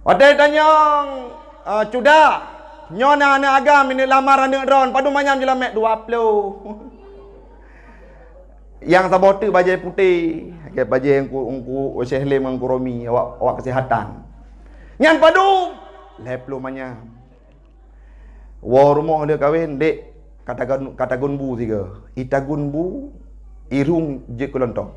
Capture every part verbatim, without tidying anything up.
Watée tanyong, eh, cuda, nyoe na aneuk agam, ineuek lamar aneuk droen, padum manyam jeulamèe? Dua ploh. Nyang saboh teuk bajée putéh, bajée Teungku, Teungku Syekh Lem ngon Teungku Romi, awak, awak kesehatan. Nyan padum? Lhèe ploh manyam. Woe rumoh lheueh kawen, dek, ka tagun, ka tagun bu sigoe. Itagun bu, irhung jeuet keu lontong.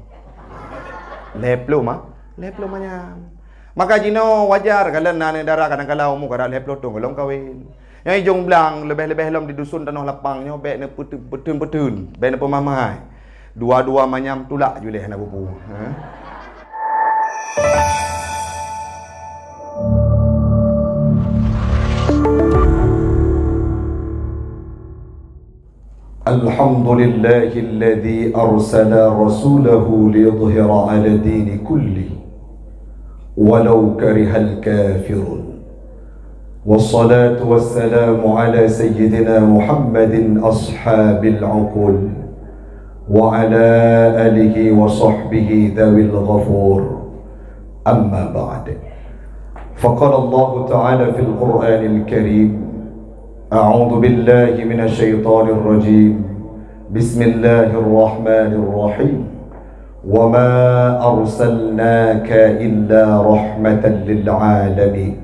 Lhèe ploh ma-, lhèe ploh manyam. Maka jinoe wajar kalon na aneuk dara kadang kala umu karab lhèe ploh thon gohlom kawen. Nyang ijong blang, leubeh-leubeh lom di dusun Tanoh Lapang nyoe, bèk neupeuteun-peuteun, bèk neupeumahai. Dua-dua manyam tulak ju lé hana bubu. Ha? الحمد لله الذي أرسل رسوله ليظهره على الدين كله ولو كره الكافرون. والصلاة والسلام على سيدنا محمد أصحاب العقول وعلى آله وصحبه ذوي الغفور. أما بعد، فقال الله تعالى في القرآن الكريم: أعوذ بالله من الشيطان الرجيم. بسم الله الرحمن الرحيم. وما أرسلناك إلا رحمة للعالمين.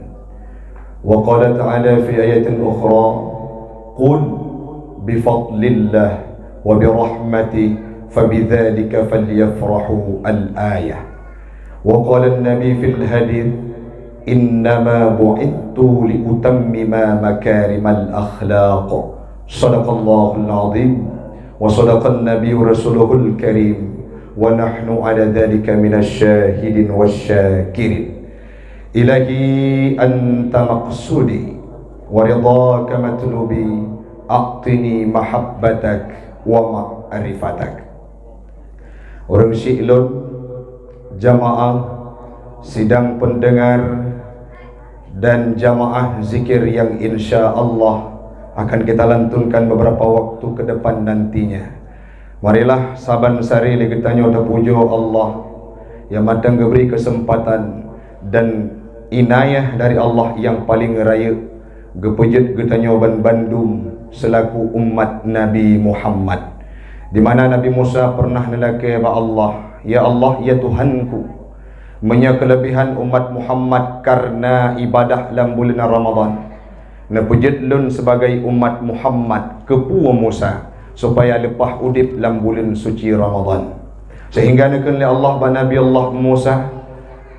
وقال تعالى في آية أخرى: قل بفضل الله وبرحمته فبذلك فليفرحوا. الآية. وقال النبي في الحديث: إنما بعثت لأتمم مكارم الأخلاق. صدق الله العظيم وصدق النبي ورسوله الكريم ونحن على ذلك من الشاهدين والشاكرين. إلهي أنت مقصودي ورضاك مطلوبي، أعطني محبتك ومعرفتك. Ureuëng syik lôn, jamaah sidang pendengar, dan jamaah zikir yang insya Allah akan kita lantunkan beberapa waktu ke depan nantinya. Marilah saban sari lé geutanyoe tapujoe Allah nyang mantong geubri keuseumpatan dan inayah dari Allah nyang paleng rayeuk geupeujeuet geutanyoe ban bandum seulaku umat Nabi Muhammad. Di mana Nabi Musa pernah neulakée bak Allah, "Ya Allah, ya Tuhanku, meunyoe keuleubehan umat Muhammad kareuna ibadah lam buleuen Ramadhan, neupeujeuet lôn sibagai umat Muhammad keupeue Musa, supaya leupah udeb lam buleuen suci Ramadhan." Sehingga neukheun lé Allah bak Nabi Allah Musa,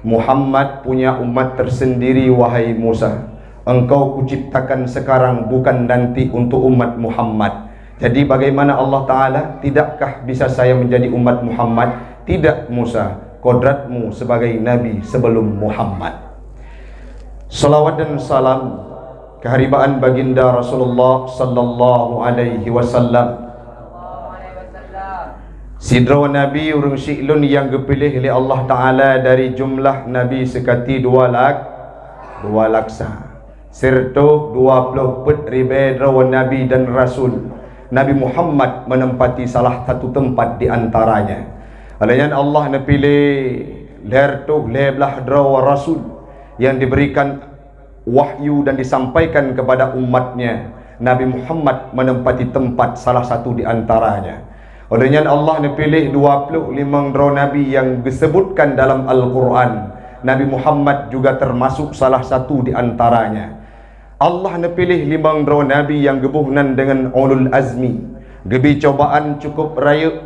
"Muhammad punya umat tersendiri, wahai Musa. Engkau kuciptakan sekarang, bukan nanti untuk umat Muhammad. Jadi, bagaimana Allah Ta'ala? Tidakkah bisa saya menjadi umat Muhammad?" "Tidak, Musa. Kodratmu sebagai nabi sebelum Muhammad." Salawat dan salam keharibaan baginda Rasulullah sallallahu alaihi wasallam. Sidroe nabi ureuëng syik lôn nyang geupiléh lé Allah Ta'ala dari jumlah nabi seukati dua lak, dua laksa. Siratoh dua ploh peuet ribée droe nabi dan rasul, Nabi Muhammad menempati salah satu tempat di antaranya. Oleh nyan Allah neupiléh lhèe ratoh lhèe blaih droe rasul yang diberikan wahyu dan disampaikan kepada umatnya. Nabi Muhammad menempati tempat salah satu di antaranya. Oleh nyan Allah neupiléh dua ploh limong droe nabi yang disebutkan dalam Al-Quran. Nabi Muhammad juga termasuk salah satu di antaranya. Allah neupiléh limong droe nabi nyang geuboh nan deungon ulul azmi, geubi cobaan cukup rayeuk,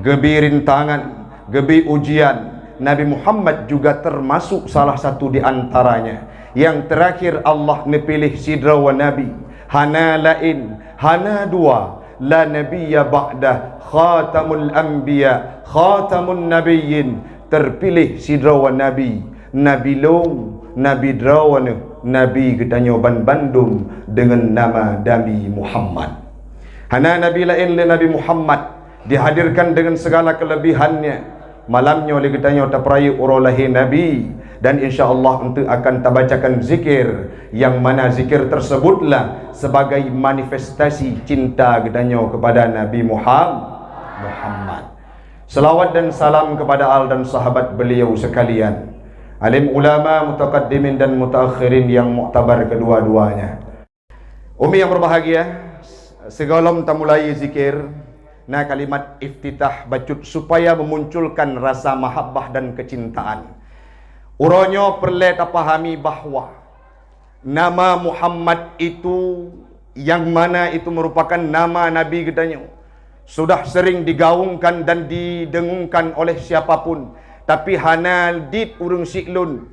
geubi rintangan, geubi ujian. Nabi Muhammad juga termasuk salah satu di antaranya. Nyang teurakhir, Allah neupiléh sidroe nabi, hana laén, hana dua, la nabiyya ba'dah, khatamul anbiya, khatamun nabiyyin, terpiléh sidroe nabi, nabi lôn, nabi droeneuh, nabi geutanyoe ban bandum deungon nama Nabi Muhammad. Hana nabi laén lé Nabi Muhammad, dihadirkan dengan segala kelebihannya. Malam nyoe lé geutanyoe tapeurayeuk uroe lahé Nabi, dan insya Allah eunteuk akan tabacakan zikir, yang mana zikir tersebutlah sebagai manifestasi cinta geutanyoe kepada Nabi Muham-, Muhammad. Selawat dan salam kepada al dan sahabat beliau sekalian. Alim ulama mutaqaddimin dan mutaakhirin yang muktabar kedua-duanya. Umi yang berbahagia, sigohlom tamulai zikir, na kalimat iftitah bacut supaya memunculkan rasa mahabbah dan kecintaan. Uroe nyoe peureulée tapahami bahwa nama Muhammad itu, yang mana itu merupakan nama Nabi geutanyoe, sudah sering digaungkan dan didengungkan oleh siapapun, tapi hana dit ureuëng siklon.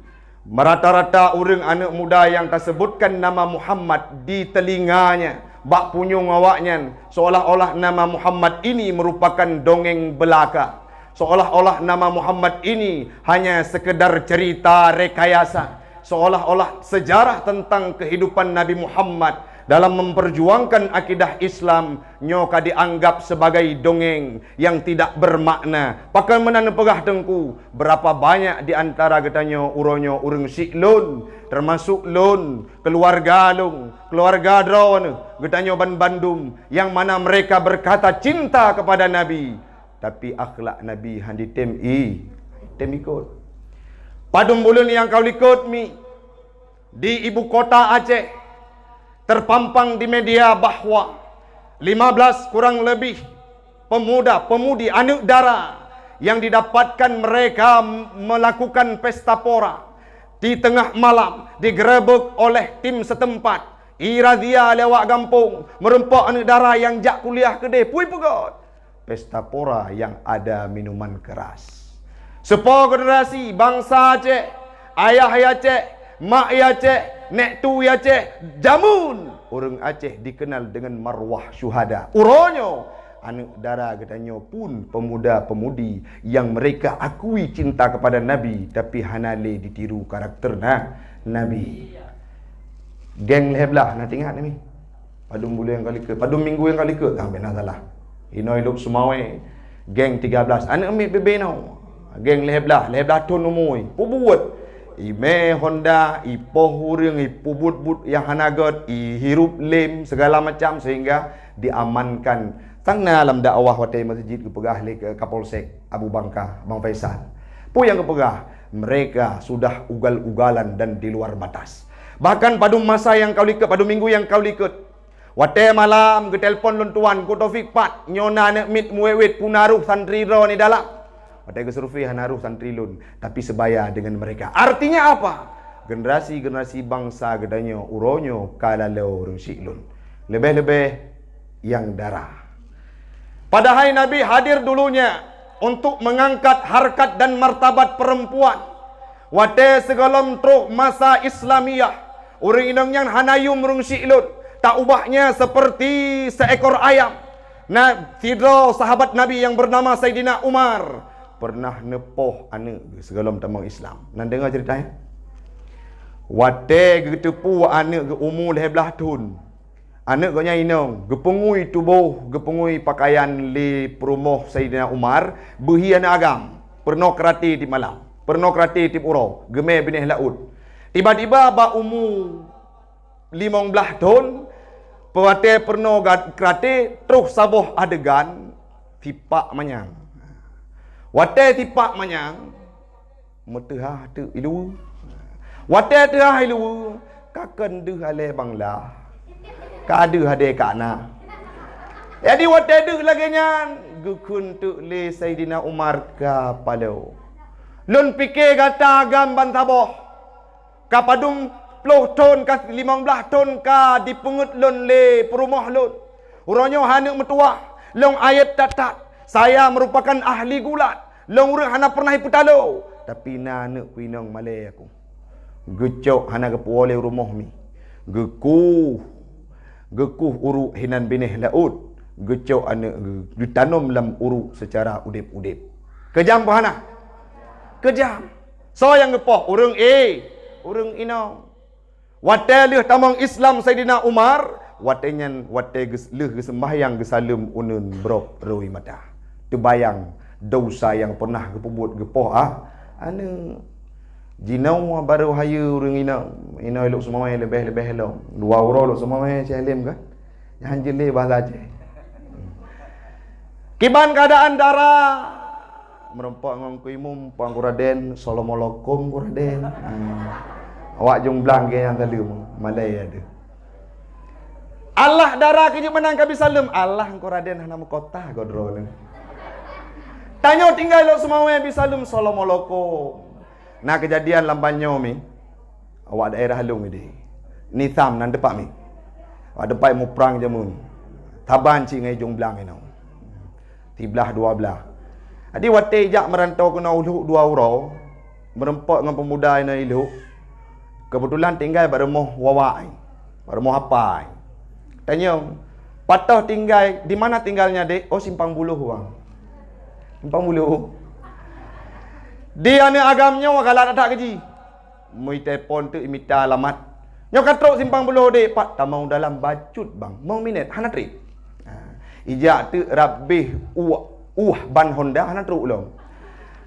Merata-rata ureuëng aneuëk muda yang tasebutkan nama Muhammad di telinganya, bak punyueng awaknyan, seolah-olah nama Muhammad ini merupakan dongeng belaka. Seolah-olah nama Muhammad ini hanya sekedar cerita rekayasa. Seolah-olah sejarah tentang kehidupan Nabi Muhammad dalam memperjuangkan akidah Islam nyoe ka dianggap sebagai dongeng yang tidak bermakna. Pakon meunan neupeugah Teungku, berapa banyak di antara geutanyoe uroe nyoe ureuëng siklon, termasuk lôn, keluarga lôn, keluarga droeneuh, geutanyoe ban bandum, yang mana mereka berkata cinta kepada Nabi, tapi akhlak Nabi hana tem i, tem ikot. Padum buleuen nyang ka likot mi, di ibu kota Aceh, terpampang di media bahwa lima belas kurang lebih pemuda-pemudi aneuëk dara yang didapatkan mereka melakukan pesta pora di tengah malam digerebek oleh tim setempat. Irazia lewat gampông, meureumpok aneuëk dara yang jak kuliah keudeh. Pui peugöt, pesta pora yang ada minuman keras. Sepo generasi bangsa Aceh, ayah ya Aceh, mak ya Aceh, nek tu ya Aceh, jameun ureuëng Aceh dikenal dengan marwah syuhada. Uroe nyoe, aneuëk dara geutanyoe pun pemuda-pemudi yang mereka akui cinta kepada Nabi, tapi hana lé ditiru karakter na Nabi. Geng lhée blaih na teuingat nami? Padum buleuen nyang ka likot, padum minggu nyang ka likot, ah, bena salah. Inoe Lhokseumawe, geng tiga belas, aneuëk miet bebe inoe. Geng lhée blaih, lhée blaih thon umui, pubuet. Imé honda, ipoh ureuëng, ipubuet-buet nyang hana gét, ihirup lem, segala macam, sehingga diamankan. Sang na lam dakwah watée meuseujid geupeugah lé Kapolsek Abu Bangka, Bang Faisal. Peue nyang geupeugah? Mereka sudah ugal-ugalan dan di luar batas. Bahkan padum masa nyang ka likot, padum minggu nyang ka likot, watée malam geutelepon lôn tuan, "Ku Taufik, pat nyoe na aneuëk miet muwét-wét, peue na rôh santri droe ni dalam?" Watée geusurvei, hana rôh santri lôn, tapi sebaya dengan mereka. Artinya apa? Generasi-generasi bangsa geutanyoe uroe nyoe ka laloe ureuëng siklon. Leubeh-leubeh nyang dara. Padahai Nabi hadir dulunya untuk mengangkat harkat dan martabat perempuan. Watée sigohlom troh masa Islamiyah, ureuëng inong nyan hana yum ureuëng siklon, taubahnya seperti seekor ayam. Na sidroe sahabat Nabi yang bernama Saidina Umar pernah neupoh aneuëk geuh sigohlom tamong Islam. Nan deungoe ceurita nyan? Watée geuteupeue aneuëk geuh umu lhée blaih thon, aneuëk gobnyan inong, geupeungui tuboh, geupeungui peukayan lé peurumoh Saidina Umar, beuhi aneuëk agam, peurunoe keuraté tieb malam, peurunoe keuraté tieb uroe, geumé binéh laôt. Tiba-tiba bak umu limong blaih thon, watée peurunoe ga-, keuraté, troh saboh adegan sipak manyang. Watée sipak manyang, meuteuhah teuk iluweue. Watée teuhah iluweue, ka kheun deuh alée bangla, ka deuh adée ka na. Jadi watée deuh lagée nyan, geukheun teuk lé Saidina Umar ka paloe. Lôn pike gata agam ban saboh. Ka padum ploh thon, ka limong blaih thon ka dipeungeuet lôn lé peurumoh lôn. Uroe nyoe hana meutuwah, lôn ayeut that-that. Saya merupakan ahli gulat. Lôn ureuëng hana pernah ipeutaloe. Tapi na aneuëk ku inong malée aku. Geucok hana geupuwoe lé rumoh mi. Geukuh, geukuh uruek hinan binéh laôt. Geucok aneuëk geu-, geutanom lam uruek seucara udeb-udeb. Keujam peu hana? Keujam. Soe nyang geupoh? Ureuëng, eh, ureuëng inong. Watée lheueh tamong Islam Saidina Umar, watée nyan, watée geus-, lheueh geuseumbahyang geusaleuem uneuen brok roi mata. Teubayang desya nyang pernah geupeubuet geupoh, ah, aneuëk. Jinoe barô hayeue ureuëng inong, inong Lhokseumawe leubeh-leubeh lom. Dua uroe Lhokseumawe Syeh Halim kan? Nyan jeuet lé bahasa Aceh. Kiban keuadaan dara Meureumpok ngon Teungku Imum, Puang Guru Raden, "Assalamualaikum, Guru Raden." Hmm. Awak Jong Blang geuh nyang saleuem, malée ya deuh. Allah dara keu jeuet meunan ka bi saleuem, Allah Teungku Raden hana meukota goe droeneuh. Tanyoe tinggai Lhokseumawe bi saleuem, "Assalamualaikum." Na keujadian lam banyoe mi, awak daerah lôn ideh. Nizam nan teumpat mi. Awak teumpat muprang jameun. Saban cit ngon Jong Blang inoe. Siblaih dua blaih. Jadi watée jak meurantau keunoe u Lhok dua uroe, meureumpok ngon peumuda inoe i Lhok, keubeutulan tinggai bak rumoh wawak, bak rumoh apa. Tanyong, "Pat toh tinggai, di mana tinggalnya, Dek?" "Oh, Simpang Buloh, Bang." Simpang Buloh. Di aneuëk agam nyoe galak that-that keu jih. Mui telepon teuk imita alamat. "Nyoe ka trok Simpang Buloh, Dek." "Pat tamong dalam bacut, Bang." "Mong minét, hana treb." Ha. Ijak teuk rabeh uh, uh ban Honda hana trok lom.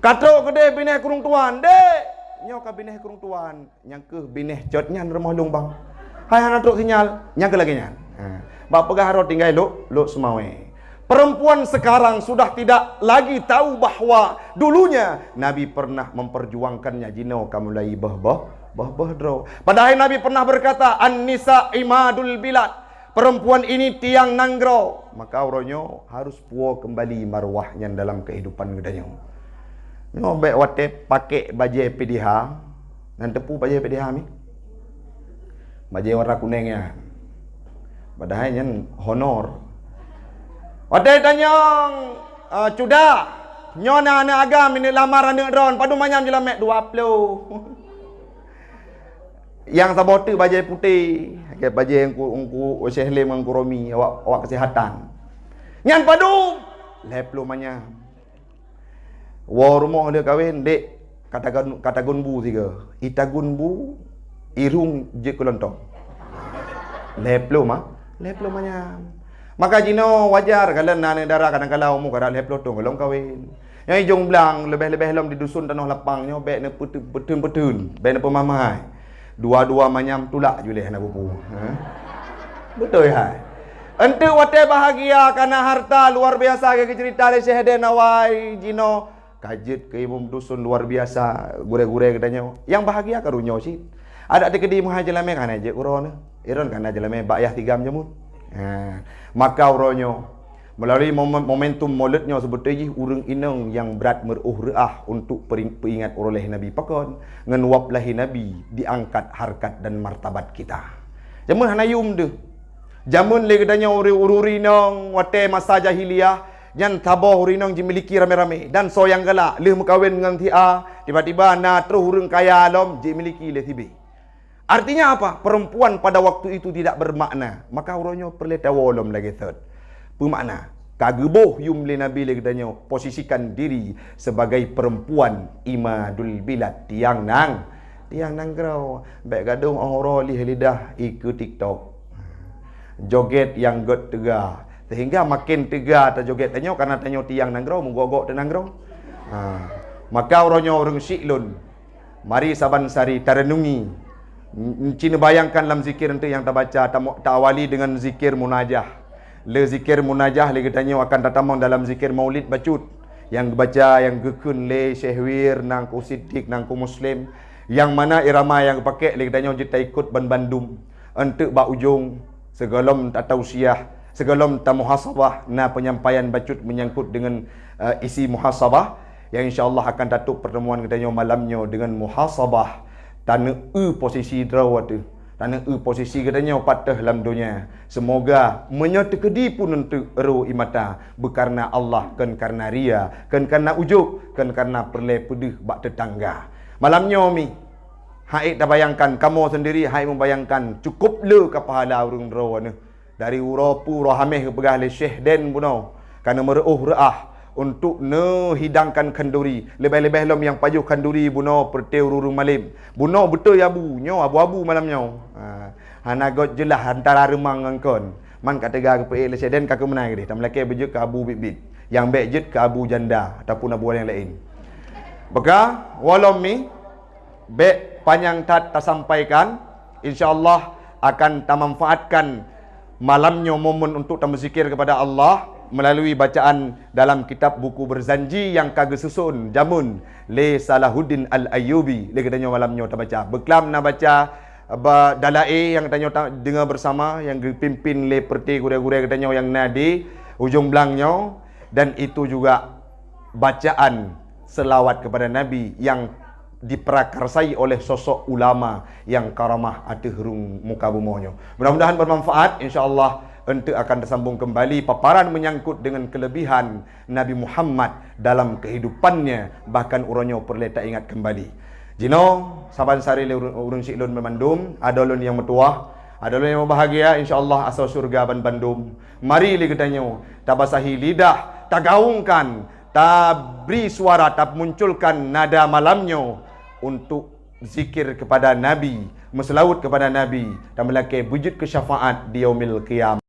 "Ka trok keudeh binéh krueng tuan, Dek." "Nyoe ka binéh krueng tuan." "Nyang keuh binéh cot nyan rumoh lôn, Bang." "Hai hana trok sinyal." Nyang keuh lagée nyan. Ha. Bak peugah roh tinggai Lhok, Lhokseumawe. Perempuan sekarang sudah tidak lagi tahu bahwa dulunya Nabi pernah memperjuangkannya, jinoe ka mulai boh-boh, boh-boh droe. Padahal Nabi pernah berkata, "An-nisa imadul bilad." Perempuan ini tiang nanggroe. Maka uroe nyoe harus puwoe kembali marwah nyan dalam kehidupan geutanyoe. Nyoe bék watée pakék bajée P D H, nan teupeu bajée P D H mi? Bajée warna kunéng nyan. Padahai nyan honor. Watée tanyong, ah, "Cuda, nyoe na aneuëk agam, ineuëk lamar aneuëk droen, padum manyam jilamet?" "Dua ploh." Nyang saboh teuk bajée putéh, bajée Teungku, Teungku Syekh Lem ngon Teungku Romi, awak, awak kesehatan. "Nyan padum?" "Lhée ploh manyam." Woe rumoh lheueh kawen, "Dek, ka tagun, ka tagun bu sigoe." Itagun bu, irong jeuet keu lontong. "Lhée ploh ma, lhée ploh manyam." Maka jinoe wajar, kalon na aneuëk dara kadang kala umu karab lhée ploh thon gohlom kawen. Nyang i Jong Blang, leubeh-leubeh lom di dusun Tanoh Lapang nyoe bék neupeuteun-, peuteun-peuteun, bék neupeumaih-maih. Dua-dua manyam tulak ju lé hana bubu. Ha? Beutôi hai. Enteuk watée bahagia kana harta luar biasa, geuceurita lé Syekh Dén awai jinoe. Ka jeuet keu imum dusun luar biasa, gurée-gurée geutanyoe. Nyang bahagia ka uroe nyoe cit. Adak teukeudi meuhai jeulamé kana jeuet uroe neuh. Iron kana jeulamé bak yah tigam jameun. Ha. Maka uroe nyoe, meulalu mom-, momentum Maulid nyoe, seubeutôi jih ureuëng inong nyang brat meureuoh reuah untuk peuring-, peuingat uroe lahé Nabi. Pakon? Ngon wab lahé Nabi diangkat harkat dan martabat kita. Jameun hana yum deuh. Jameun lé geutanyoe ureuëng-ureuëng inong watée masa jahiliyah, nyan saboh ureuëng inong jimiliki ramé-ramé, dan soe nyang galak lheueh meukawen ngon si A, tiba-tiba na troh ureuëng kaya lom jimiliki lé si B. Artinya apa? Perempuan pada waktu itu tidak bermakna. Maka uroe nyoe peureulée tawoe lom lagée sot. Peumakna, ka geuboh yum lé Nabi lé geutanyoe, posisikan diri sebagai perempuan imadul bilad, tiang nang, tiang nanggroe. Bék gadôh óh uroe lheueh lidah ikeue TikTok. Joget nyang gét teuga. Sehingga makin teuga tajoget tanyoe, karena tanyoe tiang nanggroe, meugok-gok teuh nanggroe. Ha. Maka uroe nyoe ureuëng syik lôn, mari saban sari tarenungi. N-, ci neubayangkan lam zikir enteuk nyang tabaca, tamo-, taawali dengan zikir munajah. Le zikir munajah lé geutanyoe akan tatamong dalam zikir maulid bacut. Nyang geubaca, nyang geukheun lé Syekh Wir, Nangku Siddiq, Nangku Muslim. Nyang mana irama nyang geupakék lé geutanyoe jeuet taikot ban bandum. Enteuk bak ujong, sigohlom tatausiah, sigohlom tamuhasabah, na penyampaian bacut menyangkut dengan, eh, isi muhasabah, yang insya Allah akan tatôp pertemuan geutanyoe malam nyoe dengan muhasabah, taneuk eu posisi droe teuh, taneuk eu posisi geutanyoe pat teuh lam donya. Semoga meunyoe teukeudi pun enteuk ro ie mata, beukareuna Allah, kon kareuna ria, kon kareuna ujub, kon kareuna peureulée peudeuh bak teutangga. Malam nyoe mi, Haiek tabayangkan, kamoe seundiri haiek mubayangkan, cukôp le ka pahala ureuëng droe neuh. Dari uroe peue, uroe Haméh geupeugah lé Syekh Den bunoe, ka neumeureuôh reuah untuk neuhidangkan khanduri. Leubeh-leubeh lom nyang pajoh khanduri bunoe peureuté ureuëng malém. Bunoe beutôi abu, nyoe abu-abu malam nyoe. Ha, hana göt jeulaih antara reumang ngon kon. Man ka teuga geupeuék lé Syekh Den ka keumeunai keudeh. Tameulakée beujeuet keu abu biet-biet. Nyang bék jeuet keu abu janda ataupun abu nyang laén. Beuka, walom mi, Bék panyang that tasampaikan, insya Allah akan tamanfaatkan malam nyoe momen untuk tameuzikir kepada Allah. melalui bacaan dalam kitab buku Berzanji nyang ka geususun jameun lé Salahuddin Al-Ayyubi. Lé geutanyoe malam nyoe tabaca. Beuklam na baca ba Dalae nyang tanyoe ta-, deungoe bersama, nyang geupimpin lé peureuté gurée-gurée geutanyoe nyang na di ujong blang nyoe, dan itu juga bacaan selawat kepada Nabi yang diprakarsai oleh sosok ulama yang karamah ateueh rhueng muka bumoe nyoe. Mudah-mudahan bermanfaat, insya Allah enteuk akan tersambung kembali paparan menyangkut dengan kelebihan Nabi Muhammad dalam kehidupannya, bahkan uroe nyoe peureulée taingat kembali. Jinoe, saban sari lé ureuëng, ureuëng syiek lôn banmandum, adoe lôn nyang meutuwah, adoe lôn nyang meubahagia, insya Allah asoe syurga banmandum. Mari lé geutanyoe tabasahi lidah, tagaungkan, tabri suara, tamunculkan nada malam nyoe untuk zikir kepada Nabi, meuseulaweuet kepada Nabi, dan meulakée beujeuet keu syafaat di yaumil qiyamah.